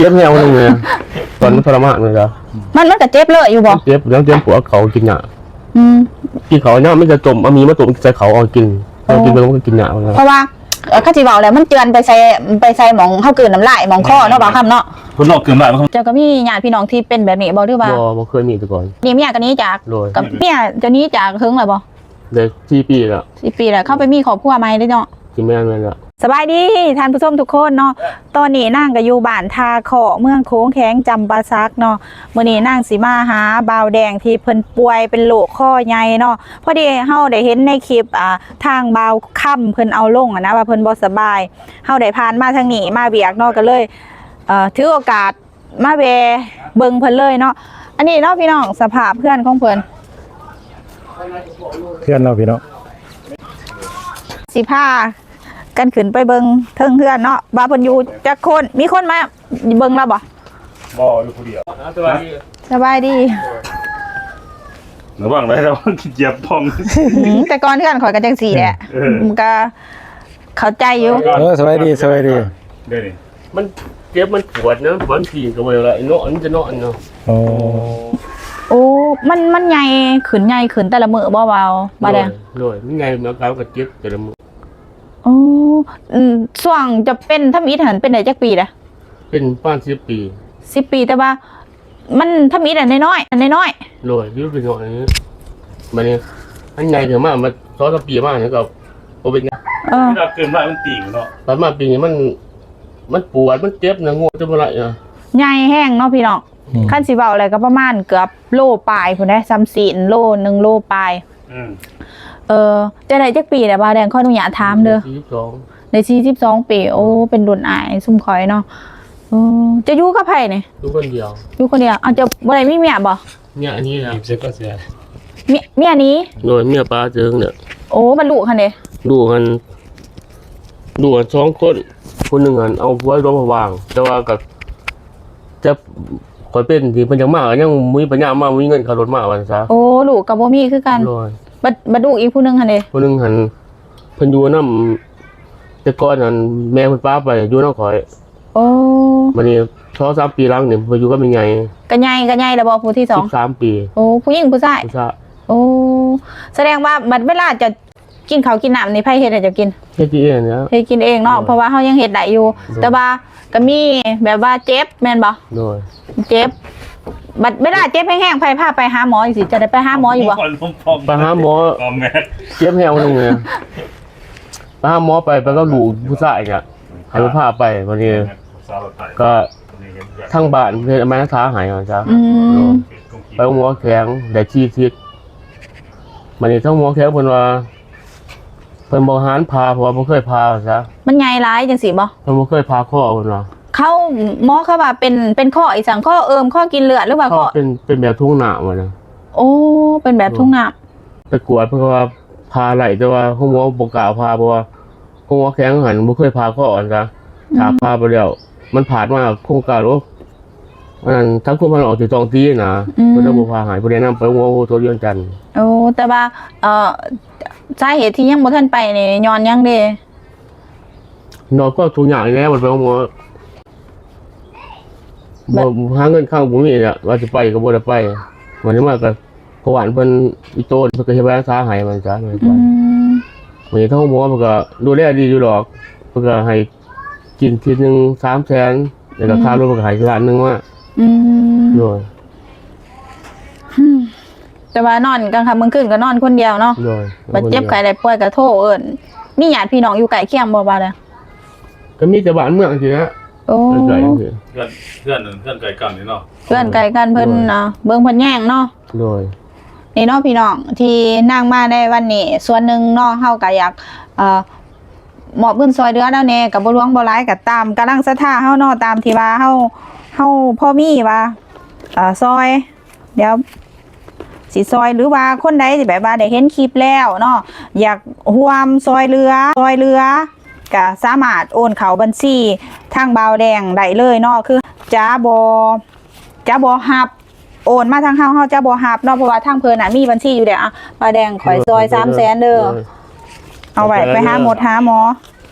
ເຈັບແຮງໜຶ່ງເລີຍ ຕອນມັນທໍລະມານເລີຍ. ມັນ ມັນກໍເຈັບເລີຍຢູ່ບໍ່? ເຈັບ ຍັງເຈັບປວດເຂົ້າ ກິນຫຍ້າ. ອືມ ກິນເຂົ້າຫຍ້າ ມີແຕ່ຕົ້ມ ເອົາໝີ່ມາຕົ້ມໃສ່ເຂົ້າ ເອົາກິນ. ເອີ ເຮົາກິນໄປ ມັນກໍກິນຫຍ້າ. ເພາະວ່າ ເອີ ຄັນຊິເວົ້າແລ້ວ ມັນເຈື່ອນໄປໃສ່ ໄປໃສ່ໝ່ອງເຮົາກືນນ້ຳລາຍ ໝ່ອງຄໍເນາະ ບ່າວຄຳເນາະ. ຄົນນອກຕື່ມຫຼາຍ ເຈົ້າກໍມີຍາດພີ່ນ້ອງທີ່ເປັນແບບນີ້ບໍ່ ຫຼືວ່າ? ບໍ່ ບໍ່ເຄີຍມີແຕ່ກ່ອນ. ນີ້ເມຍກໍໜີຈາກ ໂດຍ ກັບເມຍເຈົ້າໜີຈາກເຖິງແລ້ວບໍ່? ໄດ້ສີ່ປີແລ້ວ. ສີ່ປີແລ້ວ ເຂົາໄປມີຄອບຄົວໃໝ່ເດ້ເນາະ. ຊິແມ່ນ ແມ່ນແລ້ວ. ສະບາຍດີທ່ານຜູ້ຊົມທຸກຄົນເນາະ. ຕອນນີ້ນາງກໍຢູ່ບ້ານທ່າເຄາະ ເມືອງໂຂງ ແຂວງຈຳປາສັກເນາະ. ມື້ນີ້ນາງຊິມາຫາບ່າວແດງທີ່ເພິ່ນປ່ວຍເປັນໂລກຄໍໃຫຍ່ເນາະ. ພໍດີເຮົາໄດ້ເຫັນໃນຄລິບ ອ່າ ທາງບ່າວຄຳເພິ່ນເອົາລົງຫັ້ນນະ ວ່າເພິ່ນບໍ່ສະບາຍ. ເຮົາໄດ້ຜ່ານມາທາງນີ້ມາວຽກເນາະ ກໍເລີຍ ເອີ ຖືໂອກາດມາແວ່ເບິ່ງເພິ່ນເລີຍເນາະ. ອັນນີ້ເນາະພີ່ນ້ອງ ສະພາບເຮືອນຂອງເພິ່ນ ເຮືອນເຮົາພີ່ນ້ອງ. ຊິພາກັນຂຶ້ນໄປເບິ່ງເທິງເຮືອນເນາະ ວ່າເພິ່ນຢູ່ຈັກຄົນ ມີຄົນມາເບິ່ງລາວບໍ່? ບໍ່ ຢູ່ຜູ້ດຽວ. ສະບາຍດີ ສະບາຍດີ. ລະວັງໄດ້ ລະວັງຂີ້ຈຽບປ່ອງ. ອືມ ແຕ່ກ່ອນເຮືອນຂ້ອຍກໍຈັ່ງຊີ້ແຫຼະ. ເອີ ມັນກໍເຂົ້າໃຈຢູ່. ເອີ ສະບາຍດີ ສະບາຍດີ. ເດ້ນີ້ ມັນເຈັບມັນປວດນະ ບາງທີກໍບໍ່ໄດ້ເນາະ ມັນຈະນອນເນາະ. ໂອ້ ໂອ້ ມັນ ມັນໃຫຍ່ຂຶ້ນ ໃຫຍ່ຂຶ້ນແຕ່ລະມື້ບໍ່ ບ່າວ ບ່າວແດງ? ໂດຍ ໂດຍ ມັນໃຫຍ່ ອາການກໍເຈັບແຕ່ລະມື້. ໂອ້ ອືມ ຊ່ວງຈະເປັນທຳອິດຫັ້ນ ເປັນໄດ້ຈັກປີລະ? ເປັນປະມານສິບປີ. ສິບປີ ແຕ່ວ່າ ມັນທຳອິດອັນນ້ອຍໆ ອັນນ້ອຍໆ. ໂດຍ ຢູ່ນ້ອຍໆ ບາດນີ້ ອັນໃຫຍ່ຂຶ້ນມາ ມາສອງສາມປີມານີ້ກໍບໍ່ເປັນຫຍັງ. ເອີ ເວລາເກີດມາມັນຕີງເນາະ ບາດມາປີນີ້ມັນ ມັນປວດ ມັນເຈັບນະ ງວດຈະບໍ່ໄດ້ນະ. ໃຫຍ່ແຮງເນາະພີ່ນ້ອງ. ອືມ ຄັນຊິເວົ້າແລ້ວກໍປະມານເກືອບໂລປາຍພຸ້ນເດ້ ສ່ຳຊີ້ນໂລໜຶ່ງ ໂລປາຍ. ອືມ ເອີ ເຈົ້າໄດ້ຈັກປີແລ້ວ ບ່າວແດງ? ຂໍອະນຸຍາດຖາມເດີ. ສີ່ສິບສອງ ໄດ້ສີ່ສິບສອງປີ. ໂອ້ ເປັນລຸ້ນອ້າຍຊຸມຂ້ອຍເນາະ. ເອີ ເຈົ້າຢູ່ກັບໃຜນີ້? ຢູ່ຄົນດຽວ. ຢູ່ຄົນດຽວ. ເອົາ ເຈົ້າບໍ່ໄດ້ມີເມຍບໍ່? ເມຍອັນນີ້ລະ ເມຍ ເມຍນີ້. ໂດຍ ເມຍປາເຈີງເດີ. ໂອ້ ບັດລູກຫັ້ນເດ? ລູກຫັ້ນ ລູກຫັ້ນສອງຄົນ ຄົນໜຶ່ງຫັ້ນເອົາຜົວຢູ່ຫຼວງພະບາງ ແຕ່ວ່າກໍ ຈະ ຂ້ອຍເປັນທີ່ເພິ່ນຢາກມາ ກໍຍັງບໍ່ມີປັນຍາມາ ບໍ່ມີເງິນຄ່າລົດມາ ວ່າຊັ້ນຊະ. ໂອ້ ລູກກໍບໍ່ມີຄືກັນ. ໂດຍ. ບັດ ບັດລູກອີກຜູ້ໜຶ່ງຫັ້ນເດ? ຜູ້ໜຶ່ງຫັ້ນ ເພິ່ນຢູ່ນຳ ແຕ່ກ່ອນຫັ້ນແມ່ເພິ່ນປາໄປຢູ່ນຳຂ້ອຍ. ໂອ້ ບັດນີ້ສອງສາມປີຫຼັງນີ້ ເພິ່ນຢູ່ກັບແມ່ໃຫຍ່. ກໍໃຫຍ່ ກໍໃຫຍ່ແລ້ວບໍ່ ຜູ້ທີສອງ? ສິບສາມປີ. ໂອ້ ຜູ້ຍິງຜູ້ຊາຍ? ຜູ້ຊາຍ. ໂອ້ ສະແດງວ່າບັດເວລາຈະ ກິນເຂົ້າກິນນ້ຳນີ້ໃຜເຮັດໃຫ້ເຈົ້າກິນ? ເຮັດກິນເອງແຫຼະ. ເຮັດກິນເອງເນາະ. ໂດຍ. ເພາະວ່າເຮົາຍັງເຮັດໄດ້ຢູ່. ໂດຍ. ແຕ່ວ່າກໍມີແບບວ່າເຈັບແມ່ນບໍ່? ໂດຍ. ເຈັບ ບັດເວລາເຈັບແຮງໆ ໃຜພາໄປຫາໝໍຈັ່ງຊີ້? ເຈົ້າໄດ້ໄປຫາໝໍຢູ່ບໍ່? ໄປຫາໝໍ ເຈັບແຮງໜຶ່ງເລີຍ ໄປຫາໝໍໄປ ໄປກັບລູກຜູ້ຊາຍນີ້ ໃຫ້ເພິ່ນພາໄປ. ບັດນີ້ກໍ ທາງບ້ານເພິ່ນເຮັດອາມານະຖາໃຫ້ວ່າຊະ. ອືມ ໂດຍ. ໄປໂຮງໝໍແຂວງໄດ້ສີ່ທິດ ບັດນີ້ທາງໝໍແຂວງເພິ່ນວ່າ ເພິ່ນບໍ່ໃຫ້ຜ່າ ເພາະວ່າບໍ່ເຄີຍຜ່າວ່າຊະ. ມັນໃຫຍ່ຫຼາຍຈັ່ງຊີ້ບໍ່? ເພິ່ນບໍ່ເຄີຍຜ່າຄໍເພິ່ນວ່າ. ເຂົາ ໝໍເຂົາວ່າເປັນ ເປັນຄໍອີ່ຫຍັງ? ຄໍເອີ່ມ ຄໍກິນເລືອດ ຫຼືວ່າຄໍ ເປັນ ເປັນແບບຖົງນ້ຳວ່ານະ. ໂອ້ ເປັນແບບຖົງນ້ຳ. ໄປກວດເພິ່ນກໍວ່າຜ່າໄດ້ ແຕ່ວ່າໂຮງໝໍບໍ່ກ້າຜ່າ ເພາະວ່າໂຮງໝໍແຂວງຫັ້ນບໍ່ເຄີຍຜ່າຄໍຫັ້ນຊະ. ອືມ ຖ້າຜ່າໄປແລ້ວ ມັນພາດມາໂຄງການ ໂອ້ ອັນນັ້ນ ທາງຄຸມພັນອອກຈະຕ້ອງຕີນະ. ອືມ ເພິ່ນເລີຍບໍ່ພາໃຫ້ ບໍ່ແນະນຳໄປໂຮງໝໍໂພນວຽງຈັນ. ໂອ້ ແຕ່ວ່າ ເອີ ສາເຫດທີ່ຍັງບໍ່ທັນໄປນີ້ຍ້ອນຫຍັງເດ? ຍ້ອນຄວາມທຸກຍາກນີ້ແຫຼະ ບໍ່ໄປໂຮງໝໍ ບໍ່ ບໍ່ ຫາເງິນຄ້ຳບໍ່ມີແຫຼະ ວ່າຊິໄປກໍບໍ່ໄດ້ໄປ. ບັດນີ້ມາກໍພໍ່ບ້ານເພິ່ນ ອີ່ໂຕເພິ່ນກໍເຮັດໃບອາສາໃຫ້ ວ່າຊັ້ນ. ອືມ ບັດນີ້ທາງໂຮງໝໍເພິ່ນກໍດູແລດີຢູ່ດອກ ເພິ່ນກໍໃຫ້ ກິນທິດໜຶ່ງສາມແສນ ແລ້ວກໍ ອືມ ຄ່າລົດກໍໃຫ້ລ້ານໜຶ່ງມາ. ອືມ ໂດຍ. ອືມ ແຕ່ວ່ານອນກາງຄ່ຳກາງຄືນກໍນອນຄົນດຽວເນາະ. ໂດຍ. ບັດເຈັບໄຂ້ໄດ້ປ່ວຍກໍໂທເອີ້ນ. ມີຍາດພີ່ນ້ອງຢູ່ໃກ້ຄຽງບໍ່ ບ່າວແດງ? ກໍມີແຕ່ບ້ານເມືອງຊີ້ແຫຼະ. ໂອ້ ໃກ້ໆ ເຮືອນ ເຮືອນ ເຮືອນໃກ້ກັນນີ້ເນາະ. ເຮືອນໃກ້ກັນເພິ່ນ ໂດຍ ເບິ່ງເພິ່ນແຍງເນາະ. ໂດຍ. ນີ້ເນາະພີ່ນ້ອງ ທີ່ນາງມາໃນວັນນີ້ ສ່ວນໜຶ່ງເນາະ ເຮົາກໍຢາກ ເອີ ມອບເງິນຊ່ອຍເຫຼືອລາວແດ່ ກໍບໍ່ຫຼວງບໍ່ຫຼາຍ ກໍຕາມກຳລັງສັດທາເຮົາເນາະ ຕາມທີ່ວ່າເຮົາ ເຮົາພໍມີວ່າ ເອີ ຊ່ອຍ ດຽວຊິຊ່ອຍ ຫຼືວ່າຄົນໃດທີ່ແບບວ່າໄດ້ເຫັນຄລິບແລ້ວເນາະ ຢາກຮ່ວມຊ່ອຍເຫຼືອ ຊ່ອຍເຫຼືອ ກໍສາມາດໂອນເຂົ້າບັນຊີທາງບ່າວແດງໄດ້ເລີຍເນາະ ຄືຈະບໍ່ ຈະບໍ່ຮັບ ໂອນມາທາງເຮົາ ເຮົາຈະບໍ່ຮັບເນາະ ເພາະວ່າທາງເພິ່ນນະມີບັນຊີຢູ່ແລ້ວ. ອ່ະ ປ້າແດງ ຂ້ອຍຊ່ອຍສາມແສນເດີ ໂດຍ ເອົາໄວ້ໄປຫາໝົດຫາໝໍ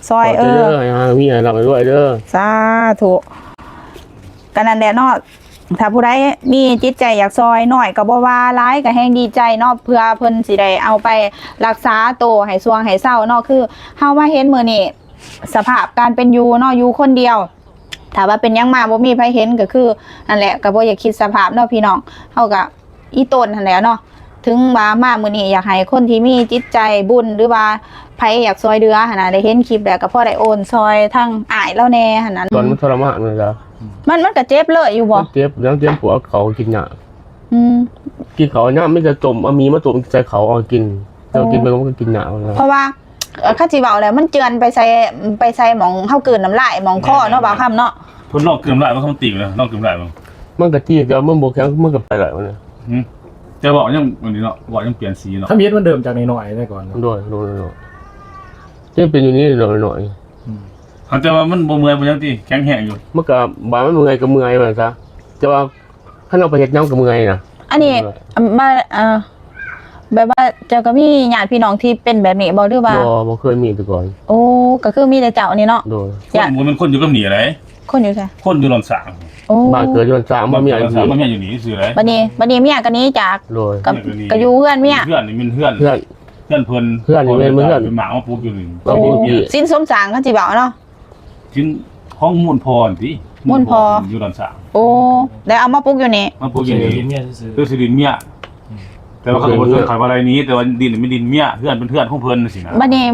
ຊ່ອຍ. ເອີ ໃຫ້ມີໃຫ້ຮ່ຳໃຫ້ລວຍເດີ ສາທຸ. ກໍນັ້ນແຫຼະເນາະ ຖ້າຜູ້ໃດມີຈິດໃຈຢາກຊ່ອຍ ນ້ອຍກໍບໍ່ວ່າ ຫຼາຍກໍແຮງດີໃຈເນາະ ເພື່ອເພິ່ນຊິໄດ້ເອົາໄປລັກສາໂຕໃຫ້ຊ່ວງໃຫ້ເຊົາເນາະ. ຄືເຮົາມາເຫັນມື້ນີ້ ສະພາບການເປັນຢູ່ເນາະ ຢູ່ຄົນດຽວ ຖ້າວ່າເປັນຫຍັງມາບໍ່ມີໃຜເຫັນ ກໍຄືນັ້ນແຫຼະ ກໍບໍ່ຢາກຄິດສະພາບເນາະພີ່ນ້ອງ. ເຮົາກໍອີ່ຕົນຫັ້ນແຫຼະເນາະ ເຖິງວ່າມາມື້ນີ້ ຢາກໃຫ້ຄົນທີ່ມີຈິດໃຈບຸນ ຫຼືວ່າໃຜຢາກຊ່ວຍເຫຼືອຫັ້ນນະ ໄດ້ເຫັນຄລິບແລ້ວ ກໍພໍໄດ້ໂອນຊ່ອຍທາງອ້າຍລາວແດ່ຫັ້ນນະ. ຕອນມັນທໍລະມານມັນກໍ ມັນ ມັນກໍເຈັບເລີຍຢູ່ບໍ່? ມັນເຈັບ ຍັງເຈັບປວດ ເຂົ້າກິນຍາກ. ອືມ ກິນເຂົ້າຍາກ ມີແຕ່ຕົ້ມ ເອົາໝີ່ມາຕົ້ມໃສ່ເຂົ້າເອົາກິນ ເຈົ້າກິນໄປ ເອີ ມັນກໍກິນຍາກ. ເພາະວ່າ ເອີ ຄັນຊິເວົ້າແລ້ວ ມັນເຈື່ອນໄປໃສ່ ໄປໃສ່ໝ່ອງເຮົາກືນນ້ຳລາຍ ໝ່ອງຄໍເນາະ ແມ່ນໆ ບ່າວຄຳເນາະ. ເພິ່ນລອງກືນນ້ຳລາຍ ເພິ່ນຕີກເລີຍ ລອງກືນນ້ຳລາຍເບິ່ງ. ມັນກໍຕີກ ແຕ່ມັນບໍ່ແຂງ ມັນກໍໄປໄດ້. ອືມ ແຕ່ເວົ້າຍັງອັນນີ້ເນາະ ເວົ້າຍັງປ່ຽນສີເນາະ. ທຳອິດມັນເລີ່ມຈາກນ້ອຍໆແຕ່ກ່ອນເນາະ. ໂດຍ ໂດຍ ໂດຍ ຈະເປັນຢູ່ນີ້ໜ້ອຍໆ. ອືມ ເອົາ ແຕ່ວ່າມັນບໍ່ເມື່ອຍບໍ່ຫຍັງຕິ ແຂງແຮງຢູ່. ມັນກໍບາດມັນເມື່ອຍກໍເມື່ອຍວ່າຊັ້ນຊະ ແຕ່ວ່າ ຄັນເຮົາໄປເຮັດຫຍັງກໍເມື່ອຍນະ. ອັນນີ້ ເມື່ອຍ ມາ ເອີ ແບບວ່າເຈົ້າກໍມີຍາດພີ່ນ້ອງທີ່ເປັນແບບນີ້ບໍ່ ຫຼືວ່າ? ບໍ່ ບໍ່ເຄີຍມີແຕ່ກ່ອນ. ໂອ້ ກໍຄືມີແຕ່ເຈົ້ານີ້ເນາະ. ໂດຍ ຄົນ ຍາດ ບໍ່ແມ່ນຄົນຢູ່ກັບນີ້ໃດ໋. ຄົນຢູ່ໃສ? ຄົນຢູ່ດອນສາງ. ໂອ້ ບ້ານເກີດຢູ່ດອນສາງ ມາເມຍຢູ່ນີ້ ມາເມຍຢູ່ນີ້ຊື່ໃດ໋. ບັດນີ້ ບັດນີ້ເມຍກໍໜີຈາກ ໂດຍ ກັບ ກໍຢູ່ເຮືອນເມຍ. ເຮືອນນີ້ແມ່ນເຮືອນ ເຮືອນ ເຮືອນເພິ່ນ ເຮືອນນີ້ແມ່ນເຮືອນ ເປັນໝາກມາປຸກຢູ່ນີ້. ໂອ້ ສິນສົມສ້າງ ຄັນຊິເວົ້າເນາະ. ຊິນຂອງມູນພໍ່ຫັ້ນຕິ ມູນພໍ່ ຢູ່ດອນສາງ. ໂອ້ ແລ້ວເອົາມາປຸກຢູ່ນີ້ ມາປຸກຢູ່ນີ້ ເປັນດິນເມຍຊື່ໆ ເປັນດິນເມຍ. ອືມ ແຕ່ວ່າເຂົາກໍບໍ່ເຊີງຂາຍວ່າໄດ້ນີ້ ແຕ່ວ່າດິນນີ້ແມ່ນດິນເມຍ ເຮືອນເປັນເຮືອນຂອງເພິ່ນຊີ້ນະ. ບັດນີ້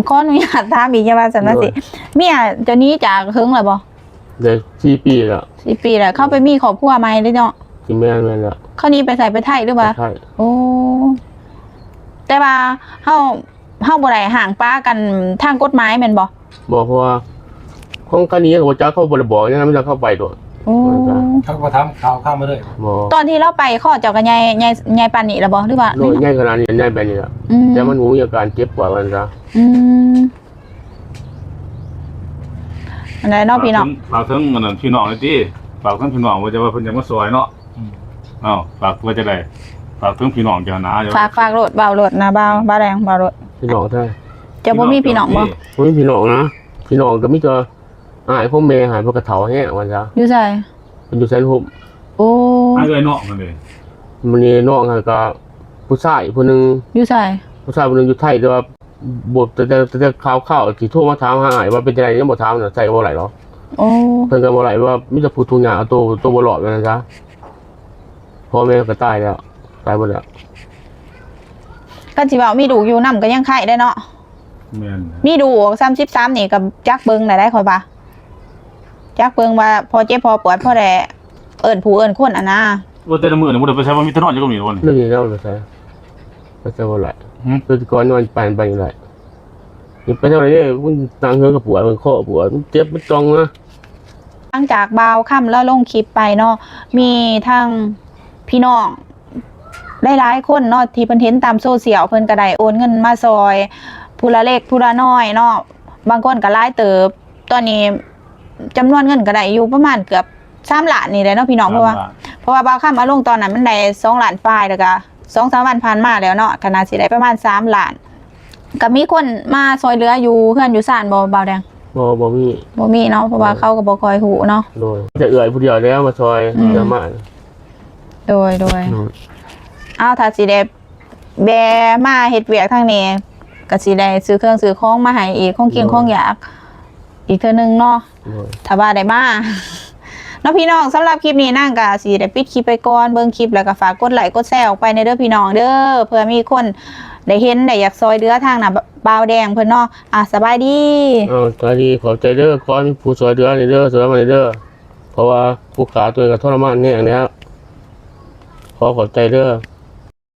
ຂໍອະນຸຍາດຖາມອີກ ຢ່າວ່າຊັ້ນວ່າຊິ ໂດຍ ເມຍເຈົ້າໜີຈາກເຖິງແລ້ວບໍ່? ໄດ້ສີ່ປີແລ້ວ ສີ່ປີແລ້ວ. ເຂົາໄປມີຄອບຄົວໃໝ່ເດ້ເນາະ. ຊິແມ່ນ ແມ່ນແລ້ວ. ເຂົາໜີໄປໃສ? ໄປໄທຫຼືວ່າ? ໄປໄທ. ໂອ້ ແຕ່ວ່າເຮົາ ເຮົາບໍ່ໄດ້ຮ້າງປາກັນທາງກົດໝາຍແມ່ນບໍ່? ບໍ່ ເພາະວ່າຂອງຄັນນີ້ເຂົາບໍ່ຈັກ ເຂົາບໍ່ໄດ້ບອກຫຍັງ ມີແຕ່ເຂົາໄປໂລດ. ໂອ້ ເຂົາກໍບໍ່ຖາມຂ່າວຄາວມາເລີຍ. ບໍ່ ຕອນທີ່ລາວໄປ ຄໍເຈົ້າກໍໃຫຍ່ ໃຫຍ່ ໃຫຍ່ປານນີ້ລະບໍ່ ຫຼືວ່າ? ໂດຍ ໃຫຍ່ຂະໜາດນີ້ ໃຫຍ່ປານນີ້ລະ. ອືມ ແຕ່ມັນບໍ່ມີອາການເຈັບປວດວ່າຊັ້ນຊະ. ອືມ ອັນໃດເນາະພີ່ນ້ອງ ຝາກເຖິງ ຝາກເຖິງອັນນັ້ນພີ່ນ້ອງແດ່ຕິ ຝາກເຖິງພີ່ນ້ອງວ່າຈະວ່າເພິ່ນຢາກມາຊ່ອຍເນາະ. ອືມ ເອົ້າ ຝາກວ່າຈະໄດ້ ຝາກເຖິງພີ່ນ້ອງເຈົ້ານະ. ຝາກ ຝາກໂລດ ເວົ້າໂລດນະ ບ່າວ ບ່າວແດງ ເວົ້າໂລດ. ພີ່ນ້ອງແທ້ ເຈົ້າບໍ່ມີພີ່ນ້ອງບໍ່? ບໍ່ມີພີ່ນ້ອງນະ ພີ່ນ້ອງກໍມີແຕ່ອ້າຍຂອງແມ່ຫັ້ນ ເພິ່ນກໍເຖົ້າແຮງວ່າຊະ. ຢູ່ໃສ? ເພິ່ນຢູ່ໄຊນະພູມ. ໂອ້ ອ້າຍເອື້ອຍນ້ອງນັ້ນເດ້. ມື້ນີ້ນ້ອງຫັ້ນກໍຜູ້ຊາຍຜູ້ໜຶ່ງ. ຢູ່ໃສ? ຜູ້ຊາຍຜູ້ໜຶ່ງຢູ່ໄທ ແຕ່ວ່າ ບໍ່ ແຕ່ ແຕ່ ແຕ່ຂ່າວໆທີ່ໂທມາຖາມຫາອ້າຍວ່າເປັນຈັ່ງໃດ ຍັງບໍ່ຖາມນະ ໃສ່ບໍ່ໄດ້ດອກ. ໂອ້ ເພິ່ນກໍບໍ່ໄດ້ ວ່າມີແຕ່ຜູ້ທຸກຍາກ ເອົາໂຕ ໂຕບໍ່ລອດວ່າຊັ້ນຊະ. ພໍ່ແມ່ກໍຕາຍແລ້ວ ຕາຍໝົດແລ້ວ. ຄັນຊິເວົ້າມີລູກຢູ່ນຳກໍຍັງໄຄໄດ້ເນາະ. ແມ່ນ ມີລູກສາມສິບສາມນີ້ກໍຈັກເບິ່ງໄດ້ ຂ້ອຍວ່າ ຈັກເບິ່ງວ່າພໍເຈັບພໍປວດ ພໍໄດ້ເອີ້ນຜູ້ເອີ້ນຄົນຫັ້ນນະ. ໂອ້ ແຕ່ລະມື້ນີ້ບໍ່ໄດ້ໄປໃສ ວ່າມີແຕ່ນອນຢູ່ກັບນີ້ບໍ່ນີ້. ນີ້ແລ້ວໄປໃສ ໄປໃສບໍ່ໄດ້. ຫື ຄືກ່ອນນອນໄປ ໄປຢູ່ໄດ້ ນີ້ໄປທາງໃດເດ້ ມັນນັ່ງເຮືອນກໍປວດ ມັນຄໍປວດ ມັນເຈັບ ມັນຈ່ອງນະ. ຫຼັງຈາກບ່າວຄຳລາວລົງຄລິບໄປເນາະ ມີທັງພີ່ນ້ອງຫຼາຍໆຄົນເນາະ ທີ່ເພິ່ນເຫັນຕາມໂຊຊຽວ ເພິ່ນກໍໄດ້ໂອນເງິນມາຊ່ອຍ ຜູ້ລະເລັກຜູ້ລະນ້ອຍເນາະ ບາງຄົນກໍຫຼາຍເຕີບ. ຕອນນີ້ຈຳນວນເງິນກໍໄດ້ຢູ່ປະມານເກືອບສາມລ້ານນີ້ແຫຼະເນາະພີ່ນ້ອງ. ເພາະວ່າ ສາມລ້ານ ເພາະວ່າບ່າວຄຳເອົາລົງຕອນນັ້ນມັນໄດ້ສອງລ້ານປາຍ ແລ້ວກໍສອງສາມວັນຜ່ານມາແລ້ວເນາະ ກໍໜ້າຊິໄດ້ປະມານສາມລ້ານ. ກໍມີຄົນມາຊ່ອຍເຫຼືອຢູ່ເຮືອນຢູ່ຊານບໍ່ ບ່າວແດງ? ບໍ່ ບໍ່ມີ ບໍ່ມີເນາະ ເພາະວ່າ ໂດຍ ເຂົາກໍບໍ່ຄ່ອຍຮູ້ເນາະ. ໂດຍ ແຕ່ເອື້ອຍຜູ້ດຽວແລ້ວມາຊ່ອຍ ອືມ ເອື້ອຍມາ. ໂດຍ ໂດຍ ໂດຍ. ເອົາ ຖ້າຊິໄດ້ແບມາເຮັດວຽກທາງນີ້ ກໍຊິໄດ້ຊື້ເຄື່ອງຊື້ຂອງມາໃຫ້ອີກ ຂອງກິນ ໂດຍ ຂອງຢາກ ອີກເທື່ອໜຶ່ງເນາະ. ໂດຍ ຖ້າວ່າໄດ້ມາເນາະພີ່ນ້ອງ. ສຳລັບຄລິບນີ້ນາງກໍຊິໄດ້ປິດຄລິບໄປກ່ອນ ເບິ່ງຄລິບແລ້ວກໍຝາກກົດໄລກົດແຊອອກໄປແດ່ເດີພີ່ນ້ອງເດີ ເພື່ອມີຄົນໄດ້ເຫັນ ໄດ້ຢາກຊ່ອຍເຫຼືອທາງນະ ບ່າວແດງເພິ່ນເນາະ. ອ່າ ສະບາຍດີ. ເອົາ ສະບາຍດີ ຂອບໃຈເດີ ຂໍໃຫ້ມີຜູ້ຊ່ວຍເຫຼືອແດ່ເດີ ຊ່ວຍມາແດ່ເດີ ເພາະວ່າຜູ້ຂ້າຕົວເອງກໍທໍລະມານແຮງແລ້ວ ຂໍຂອບໃຈເດີ.